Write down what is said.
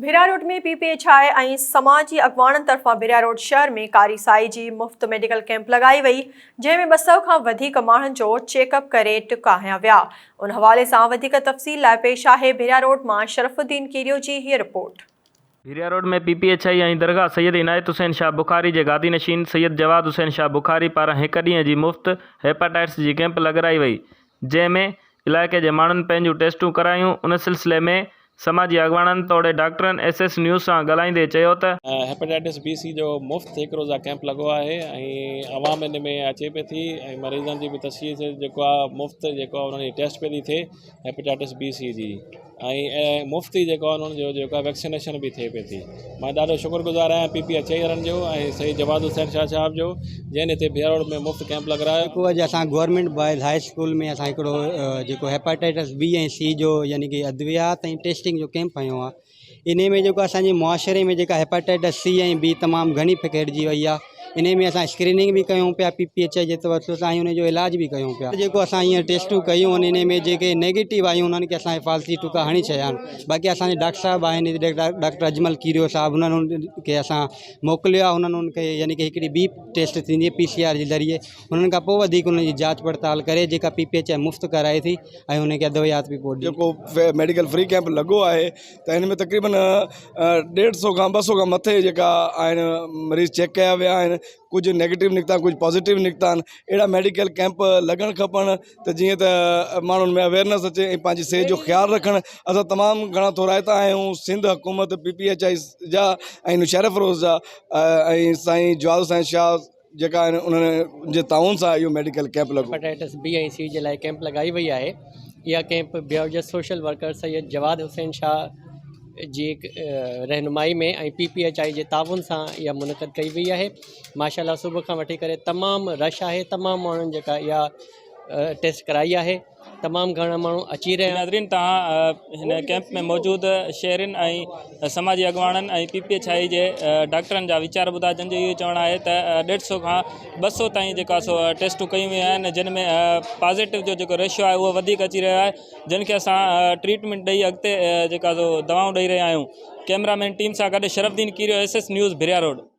Bhiria road ۾ P P H I ۽ سماجي اڳواڻن طرفان ڀيريا روڊ شهر ۾ ڪاري سائي جي مفت ميڊيڪل ڪئمپ لڳائي وئي جنهن ۾ 200 کان وڌيڪ ماڻهن جو چيڪ اپ ڪري ٽڪا هنيا ويا ان حوالي سان وڌيڪ تفصيل لاء پيش آهي ڀيريا روڊ مان شرف الدين ڪيريو جي هيء report. Bhiria road ۾ P P H I ۽ درگاهه سيد عنايت حسين شاهه بخاري جي گادي نشين سيد جواد حسين شاهه بخاري پاران هڪ ڏينهن جي مفت هيپاٽائٽس جي ڪئمپ لڳرائي وئي جنهن ۾ علائقي جي ماڻهن پنهنجون ٽيسٽون ڪرايون، ان سلسلي ۾ سماجي اڳواڻن توڙي ڊاڪٽرن ايس ايس نيوز سان ڳالهائيندي چيو ته. هيپاٽائٽس بي سي جو مفت هڪ روزه ڪئمپ لڳو آهي ۽ عوام ان ۾ اچي پئي ٿي ۽ مريضن جي به تشخيص جيڪو آهي مفت جيڪو آهي انهن جي ٽيسٽ پئي ٿي ٿئي هيپاٽائٽس بي سي جي ۽ مفت ئي جيڪو آهي انهن جو جيڪو آهي ويڪسينيشن به ٿئي پئي ٿي مان ڏاڍو شڪر گذار آهيان پي پي اچ I وارن جو ۽ سيد جواد حسين شاهه صاحب جو جنهن هتي ڀيرا روڊ ۾ مفت ڪئمپ لڳرايو. جيڪو اڄ اسان گورنمينٽ بوائز هاء اسڪول ۾ اسان هڪڙو جيڪو هيپاٽائٽس بي ۽ سي جو يعني ڪي ادويات ۽ ٽيسٽنگ جو ڪئمپ هنيو آهي انهي ۾ جيڪو اسان جي معاشري ۾ جيڪا هيپاٽائٽس سي ۽ بي تمام گهڻي پکيڙجي وئي آهي انهي ۾ اسان اسڪريننگ به ڪيون پيا پي پي ايڇ I جي توسط سان ۽ ان جو علاج به ڪيون پيا جيڪو اسان هينئر ٽيسٽون ڪيون آهن انهي ۾ جيڪي نيگيٽو آيون انهن کي اسان حفاظتي ٽڪا هڻي ڇڏيا آهن باقي اسان جي ڊاڪٽر صاحب آهن ڊاڪٽر اجمل کيريو صاحب انهن کي اسان موڪليو آهي انهن کي يعني ڪي هڪڙي ٻي ٽيسٽ ٿيندي پي سي آر جي ذريعي انهن کان پوء وڌيڪ انهن جي جاچ پڙتال ڪري جيڪا پي پي ايڇ I مفت ڪرائي ٿي ۽ انهن کي ادويات به پوء ڏني. جيڪو ميڊيڪل فري ڪئمپ لڳو آهي ته هن ۾ تقريبن ڏيڍ سو کان 200 کان مٿي جيڪا آهن مريض چيڪ ڪيا ويا آهن ڪجهه نيگيٽو نڪتا ڪجهه پازيٽو نڪتا آهن اهڙا ميڊيڪل ڪئمپ لڳڻ کپن ته جيئن ته ماڻهن ۾ اويئرنيس اچي ۽ پنهنجي صحت جو خيال رکن اسان تمام گهڻا ٿورائتا آهيون سنڌ حڪومت پي پي ايڇ I جا ۽ نوشهروفيروز جا ۽ سائين جواد حسين شاهه جيڪا آهن انهن جي تعاون سان اهو ميڊيڪل ڪئمپ لڳو. هيپاٽائٽس بي ۽ سي جي لاء ڪئمپ لڳائي وئي آهي اها ڪئمپ بيوجس سوشل ورڪر سيد جواد حسين شاهه جي رهنمائي ۾ ۽ پي پي ايڇ I جي تعاون سان اها منعقد ڪئي وئي آهي ماشاء الله صبح کان وٺي ڪري تمام رش آهي تمام ماڻهن جيڪا اها ٽيسٽ ڪرائي آهي تمام گهڻا ماڻهو اچي رهيا آهن. ناظرين توهان هن ڪئمپ ۾ موجود شهرين ۽ سماجي اڳواڻن ۽ پي پي ايڇ I جي ڊاڪٽرن جا ويچار ٻڌا جن جو اهو چوڻ آهي ته ڏيڍ سو کان 200 تائين جيڪا سو ٽيسٽون ڪيون ويون آهن جن ۾ پازيٽو جو جيڪو ريشو آهي اهو وڌيڪ اچي رهيو آهي جن کي اسان ٽريٽمينٽ ڏئي اڳتي جيڪا سو دوائون ڏئي رهيا آهيون ڪئميرا مين ٽيم سان گڏ Sharaf Uddin Kerio S S news Bhiria road.